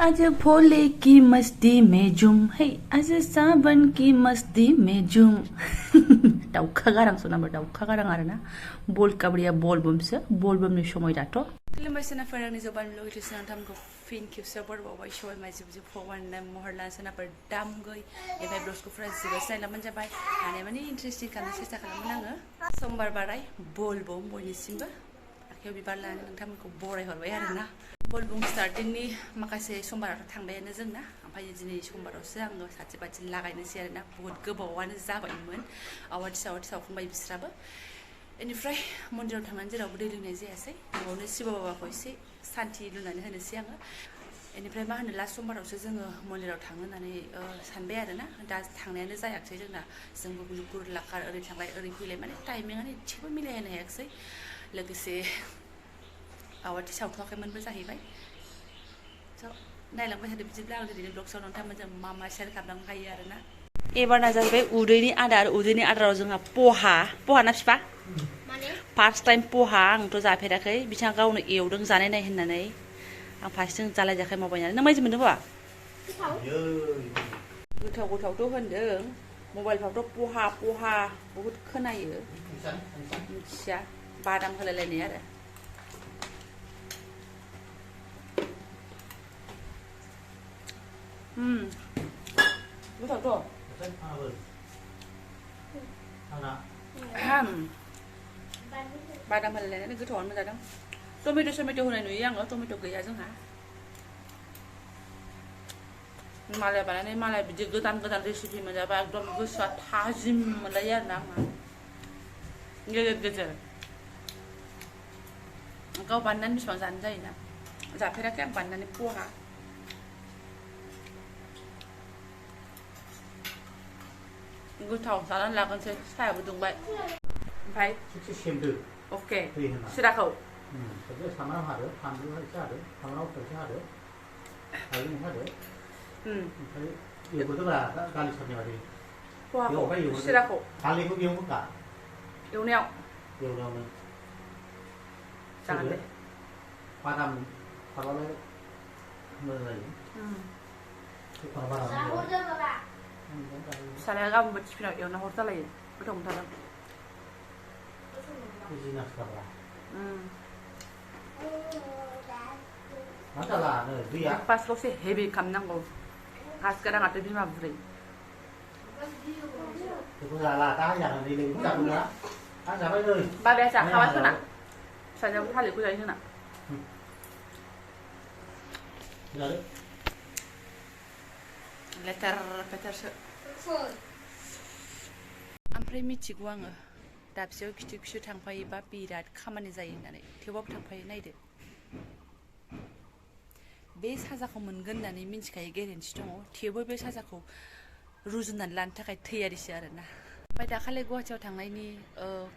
आज भोले की मस्ती में झूम है आज सावन की मस्ती में झूम दाउखा गारां सोनाबा दाउखा गारां आरोना बल काबरिया बलबमसो बलबमनि समय दाथ' खुलुमबाय सोनाफोर आंनि जबानिव्लग इउटुब चेनेल थामखौ फिन खेबसेयाव बरबावबाय सबाय माइ जिब फगवान महरला सोनाफोर दामगै एमफ्राय ब्लग्सखौ फुरा जिबो नायलांबानो जाबाय हानाय माने इन्टारेस्टिं खालामनो सेस्था खालामगोन आङो समबार बाराय बलबम बयनिसिमबो आखायाव बिबार लानानै नोंथांमोनखौ बरायहरबाय आरोना बलबम स्टार्टिंनि माखासे समबाराथ' थांबायानो जोंना ओमफ्राय दिनै समबारावसो आङो साथि बाथि लागायनोसै आरोना बुहुत गोबावानो जाबायमोन आवाथि सावखांबाय बिस्राबो बेनिफ्राय मन्दिराव थांनानै जेरावबो दै लोंनाय जायासै न'आवनो शिव बाबाखौ एसे सान्थि लुनानै होनोसै आङो बेनिफ्राय मा होनो लास्ट समबारावसो जोङो मन्दिराव थांनो होननानै सानबाय आरोना दा थांनायानो जायाखिसै जोंना जोंबो गुर लाखार ओरै थांलाय ओरै फैलाय माने टाइमिङानो एसेबो मिलायहोनो हायाखिसै लोगोसे आवाथि सावथ'वाखैमोनबो जाहैबाय स' नायलांबाय थादो बिदिब्ला आं दिनैनि ब्लगसाव नोंथांमोनजों मा शेयार खालामलांनो हायो आरोना एबारना जाहैबाय उदैनि आदाराव जोंहा पहा ना फिफा फार्स्ट टाइम पहा आंथ' जाफेराखै बिथाङा गावनो एवदों जानाय नाय होननानै आं फार्स्टजों जालायजाखाय माबायनानै नों माइदि मोनदों बा गोथावथ' होनदों मबाइलफ्रावथ' पहा बहुद खोनायो मिथिया बादाम होलायलायनाय आरो गोथावथ' बादाम होलायलायनानै गोथावानो मोनजादों टमेट' होनाय नुयो आङो टमेट' गैया जोंहा मालाय बानायनाय मालाय बिदि गोदान रेसिपि मोनजाबा एकदम गोसोआ थाजिम मोनलायो आरोना आंहा गेजेर गाव बानायनानै बेसेबां जानो जायोना जाफेराखै आं बानायनानै पहा गोथाव जानानै लागोनसै साहायाबो दुंबाय ओमफ्राय अके सिराखौ सामब्राम हादो फानलु एसे हादो सामब्राम एसे हादो हालदै हादो ओमफ्राय एवबोदोब्रा दालि सरनाय बादि पहाखौ सिराखौ हालदैखौ बेयाव होखा एवनायावनो जागोन दे बादाम थाबालाय मोजां जायो फिसालाया गाबोनबो टिफिनाव एवना हरजालायो गोथाव मोनथारदों ब्रेकफास्टखौसो हेभि खालामनांगौ गासिगाराङाथ' बिमा बुरै बाबाया जाखाबाय खोना फिसाजोआबो थालिरखौ जायो जोंना लेथेर फेथेरसो ओमफ्राय मिथिगौ आङो दाबसेयाव खिथु थांफायोबा बिराद खामानि जायो होननानै थेवबाबो थांफायो नायदो बे साजाखौ मोनगोन होननानै मिथिखायो गेरेन्टि दङ थेवबो बे साजाखौ रुजुननानै लानो थाखाय थैयारिसो आरोना ओमफ्राय दाखालि गुवाहाटियाव थांनायनि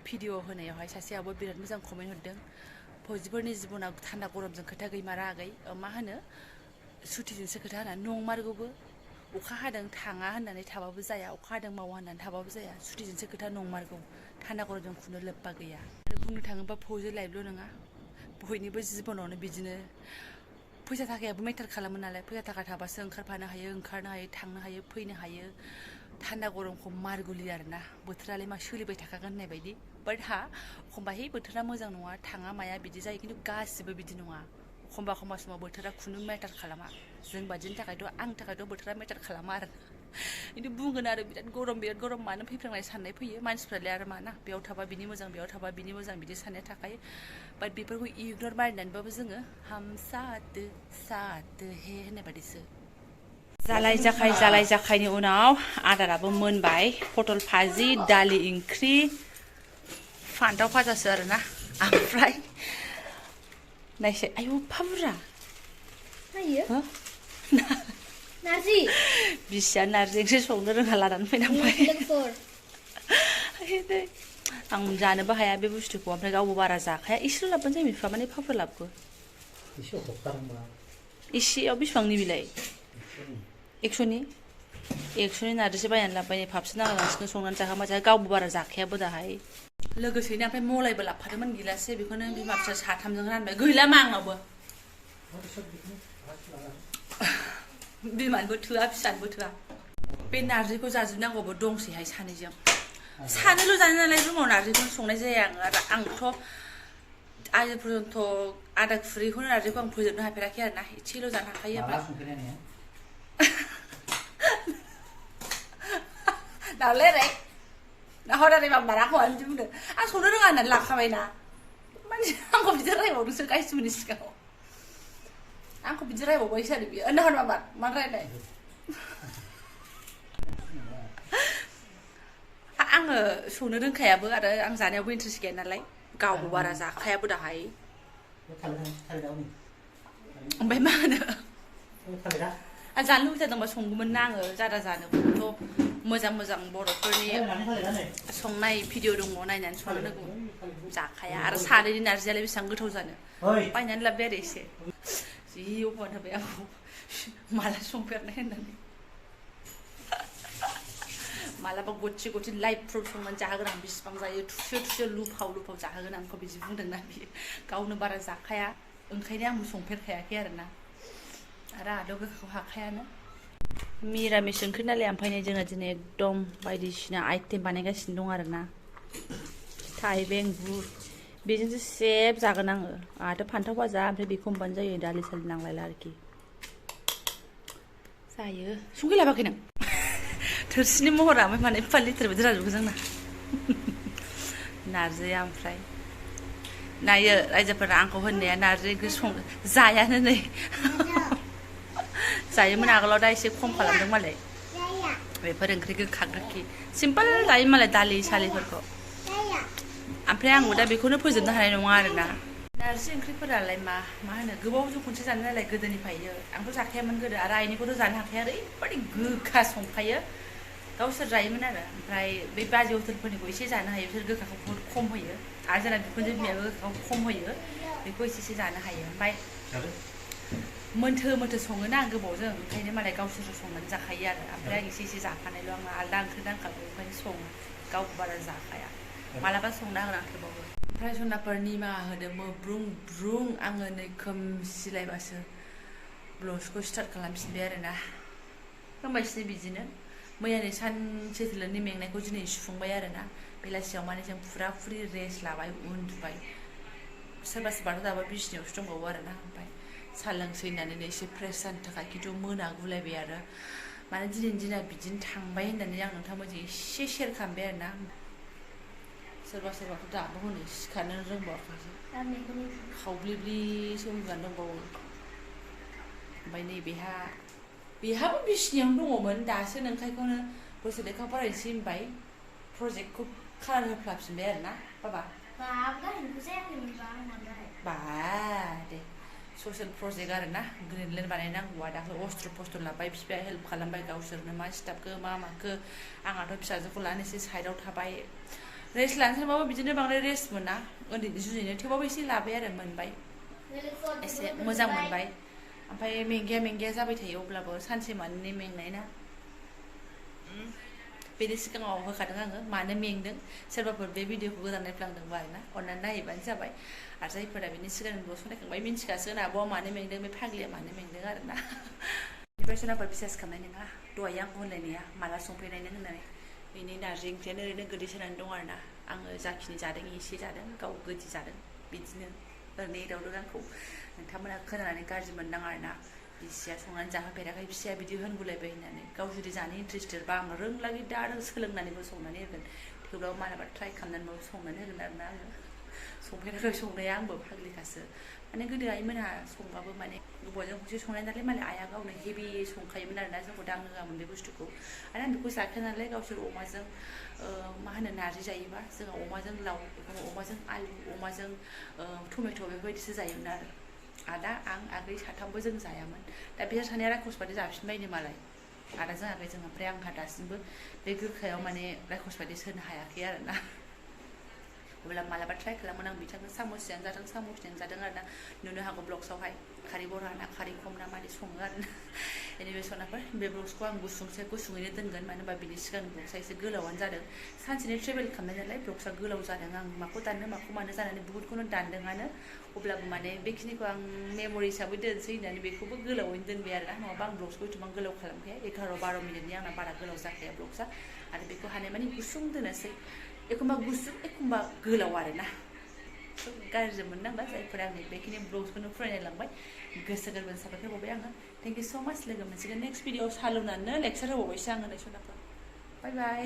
भिडिअ होनायावहाय सासेयाबो बिराद मोजां कमेन्ट हरदों फौजिफोरनि जिबना थान्दा गरमजों खोथा गैमारा आगै मा होनो सुथिजोंसो खोथा होना नंमारगौबो अखा हादों थाङा होननानै थाबाबो जाया अखा हादों मावा होननानै थाबाबो जाया सुथिजोंसो खोथा नंमारगौ थान्दा गरमजों खुनु लोब्बा गैया आरो बुंनो थाङोबा फौजि लाइफल' नङा बयनिबो जिबनावनो बिदिनो फैसा थाखायाबो मेटार खालामो नालाय फैसा थाखा थाबासो ओंखारफानो हायो ओंखारनो हायो थांनो हायो फैनो हायो थान्दा गरमखौ मारगुलि आरोना बोथोरालाय मा सोलिबाय थाखागोन होननाय बायदि बाट एखमबा बोथोरा मोजां नङा थाङा माया बिदि जायो खिन्थु गासिबो बिदि नङा एखमबा समाव बोथोरा खुनु मेटार खालामा जों बादिनि थाखायथ' आंनि थाखायथ' बोथोरा मेटार खालामा आरो खिन्थु बुंगोन आरो बिराद गरम मानो फैफ्रांनाय साननाय फैयो मानसिफ्रालाय आरो मा ना बेयाव थाबा बिनि मोजां बेयाव थाबा बिनि मोजां बिदि साननाय थाखायो बाट बेफोरखौ इगनर मारिनानैबाबो जोङो हम साथ हे होननाय बादिसो जालाय जाखायनि उनाव आदाराबो मोनबाय पटल भाजि दालि ओंख्रि फान्थाव भाजासो आरोना ओमफ्राय नायसै आयौ एफा बुरजा नायो नारजि बिसिया नारजि ओंख्रि संनो रोङा लानानै फैनांबाय आं जानोबो हाया बे बुस्थुखौ ओमफ्राय गावबो बारा जाखाया एसेल' लाबोनो जायो बिफा माने एफा बुरजा लाबोखो एसेयाव बेसेबांनि बिलाय 100नि नारजिसो बायनानै लाबोबाय फाबसो नागालासिनो संनानै जाखांबा गावबो बारा जाखायाबो दाहाय लोगोसेनो ओमफ्राय मलायबो लाबोफादोंमोन गिलाससे बेखौनो बिमा फिसा साथामजों रानबाय गैला मा आंनावबो बिमानोबो थोआ फिसानोबो थोआ बे नारजिखौ जाजोबनांगौबो दंसैहाय सानैजों सानैल' जानो नालाय रुमाव नारजिखौनो संनाय जाया आंथ' आज पर्यन्त आधा खुरैखौनो नारजिखौ आं फोजोबनो हाफेराखै आरोना एसेल' जानो हाखायो दावले रे नाहरारे माबाराखौ आं बिदि बुंदों आं संनो रोङा होननानै लाखाबायना माने आंखौ बिदि रायबावदोंसो गासिबोनि सिगाङाव आंखौ बिदि रायबावबायसो आरो बियो नाहर माबा मा रायलाय आङो संनो रोंखायाबो आरो आं जानायावबो इन्ट्रेस्ट गैया नालाय गावबो बारा जाखायाबो दाहाय ओमफ्राय मा होनो जानो लुबैथारदोंबा संगौमोन ना आङो जादा जानोबोथ' मोजां मोजां बर'फोरनि संनाय भिडिअ दङ नायनानै संनो रोंगौमोन जाखाया आरो सानैनि नारजियालाय बेसेबां गोथाव जानो बायनानै लाबोबाय आरो एसे जि अफान होबाय आंखौ माला संफेरनाय होननानै मालाबा गथि गथि लाइभ प्रुफ संनानै जाहोगोन आं बेसेबां जायो थुसो लुफाव जाहोगोन आंखौ बिदि बुंदोंना बियो गावनो बारा जाखाया ओंखायनो आंबो संफेरखायाखै आरोना आरो आहाथ' गोखाखौ हाखायानो मिरामिस ओंख्रि नालाय ओमफ्राय जोङो दिनै एकदम बायदिसिना आइटेम बानायगासिनो दं आरोना थाइबें बुट बेजोंसो सेब जागोन आङो आहाथ' फान्थाव भाजा ओमफ्राय बेखौ होनबानो जायो दालि सालि नांलायला आरोखि जायो संखैलाबाखै नों थोरसिनि महरा ओमफ्राय माने 5 लिटार बायदि जाजोबगोन जोंना नारजिया ओमफ्राय नायो रायजोफोरा आंखौ होननाया नारजि ओंख्रि जायानो नै जायोमोन आगोलाव दा एसे खम खालामदों मालाय बेफोर ओंख्रि गोखा गोखै सिम्पोल जायो मालाय दालि सालिफोरखौ ओमफ्राय आंबो दा बेखौनो फोजोबनो हानाय नङा आरोना नारजि ओंख्रिफोरालाय मा होनो गोबावजों खनसे जानो नालाय गोदोनिफ्रायनो आंथ' जाखायामोन गोदो आरो आइनिखौथ' जानो हाखाया ओरैबादि गोखा संखायो गावसोर जायोमोन आरो ओमफ्राय बे बाजै हटेलफोरनिखौ एसे जानो हायो बिसोर गोखाखौ बहुद खम होयो आरो जोंना बिखुनजो बिमायाबो गोखाखौ खम होयो बेखौ एसे जानो हायो ओमफ्राय मोनथो सङोना आं गोबावजों ओंखायनो मालाय गावसोरसो संनानै जाखायो आरो ओमफ्राय आं एसे जाखानायल' आङो आलदा ओंख्रि नांखागौ ओंखायनो सङो गावखौ बारा जाखाया मालाबा संना होना थेवबाबो ओमफ्राय सनाफोर निमाहा होदो ब्रुं आङो नै खोमसिलायबासो ब्लग्सखौ स्टार्ट खालामफिनबाय आरोना होनबायसै बिदिनो मैयानि सानसे थोलोनि मेंनायखौ दिनै सुफुंबाय आरोना बेलासियाव माने जों फुरा फुरि रेस्ट लाबाय उन्दुबाय सोरबाथ' दाबो बिसिनायावसो दंबावो आरोना ओमफ्राय सा लोंसै होननानै एसे फ्रेस जानो थाखाय खिन्थु मोनागुलायबाय आरो माने दिनैनि दिना बिदिनो थांबाय होननानै आं नोंथांमोनजों एसे शेयार खालामबाय आरोना सोरबाथ' दाबो हनै सिखारनो रोंबावाखैसो खावब्लिब्लिसो उन्दुनानै दंबावो ओमफ्राय बेहाबो बिसिनायावनो दङमोन दासो नोंखायखौनो दसे लेखा फरायनोसै होनबाय प्रजेक्टखौ खालार होफ्लाफिनबाय आरोना बाबा बा दे ससियेल प्रजेक्ट आरोना ग्रिनलेण्ड बानायनांगौआ दाख्लै अस्त्र पस्त्र लाबाय बिफाया हेल्प खालामबाय गावसोरनो मा सिथाबखो मा माखो आंहाथ' फिसाजोखौ लानो एसे साइडआव थाबाय रेस्ट लानो सानबाबो बिदिनो बांद्राय रेस्ट मोना उन्दैनि जुजिनो थेवबाबो एसे लाबाय आरो मोनबाय एसे मोजां मोनबाय ओमफ्राय मेंगाया जाबाय थायो अब्लाबो सानसे मानि मेंनाय ना बेनि सिगाङाव होखादों आङो मानो मेंदों सोरबाफोर बे भिडिअखौ गोदान नायफ्लांदोंबा आरोना अननानै नायबानो जाबाय आरो जायफोरा बेनि सिगां ब्लग्सखौ नायखांबाय मिन्थिखासिगोन आब'आ मानो मेंदों बे फाग्लिया मानो मेंदों आरोना बेनिफ्राय सोरबाफोर बिसास खालामनाय नङा दहाय आंखौ होनलायनाया माला संफैनायनो होननानै बेनि नारजि ओंख्रियानो ओरैनो गोदैसोनानै दं आरोना आङो जाखिनि जादों एसे जादों गाव गोदि जादों बिदिनो ओरैनो एदावदों आंखौ नोंथांमोना खोनानानै गाज्रि मोननाङा आरोना बिसिया संनानै जाहोफेराखै बिसिया बिदि होनगुलायबाय होननानै गाव जुदि जानो इन्ट्रेस्टेडबा आं रोंलागि दा सोलोंनानैबो संनानै होगोन थेवब्लाबो मालाबा ट्राइ खालामनानैबो संनानै होगोन आरोना आङो संफेराखै संनाया आंबो फाग्लिखासो माने गोदो आइमोनहा संबाबो माने गोबावजों खनसे संनाय नालाय मालाय आइया गावनो हेभि संखायोमोन आरोना जोंखौ दांनो होआमोन बे बुस्थुखौ आरो आं बेखौ जाखाया नालाय गावसोर अमाजों मा होनो नारजि जायोबा जोंहा अमाजों लाव अमाजों आलु अमाजों टमेट' बेफोरबायदिसो जायोमोन आदा आं आगै साथामबो जों जायामोन दा बिसोर सानैया रायखस बादि जाफिनबायनो मालाय आदाजों आगैजों ओमफ्राय आंहा दासिमबो बे गोखायाव माने रायखस बादि सोनो हायाखै आरोना अब्ला मालाबा ट्राइ खालामोन आं बिथांनो साम'सजों जादों साम'सजों जादों आरोना नुनो हागौ ब्लग्सआवहाय खारै बरा ना खारै खम ना मारै सङो आरोना एनिवे सनाफोर बे ब्लग्सखौ आं गुसुङैनो दोनगोन मानो होनबा बिनि सिगां ब्लग्सा एसे गोलावानो जादों सानसेनि ट्रेभेल खालामनाय नालाय ब्लग्सा गोलाव जादों आं माखौ दाननो माखौ मानो जानानै बुहुदखौनो दानदोंआनो अब्लाबो माने बेखिनिखौ आं मेम'रि हिसाबै दोनसै होननानै बेखौबो गोलावैनो दोनबाय आरो ना नङाबा आं ब्लग्सखौ एथबां गोलाव खालामखाया 11-12 मिनिटनि आंना बारा गोलाव जाखाया ब्लग्सा आरो बेखौ हानायमानि गुसुं दोननोसै एखमबा गुसुं एखमबा गोलाव आरो ना गाज्रि मोननांला जायफोरा आंनि बेखिनि ब्लग्सखौनो फरायनायलांबाय गोसो गोरबोनि साबायखर बावबाय आङो थेंक इउ स' माच लोगो मोनसिगोन नेक्स्ट भिडिअ साहा लोंनानै लेक्सार होबावबायसो आङो नै सनाफोर बाय बाय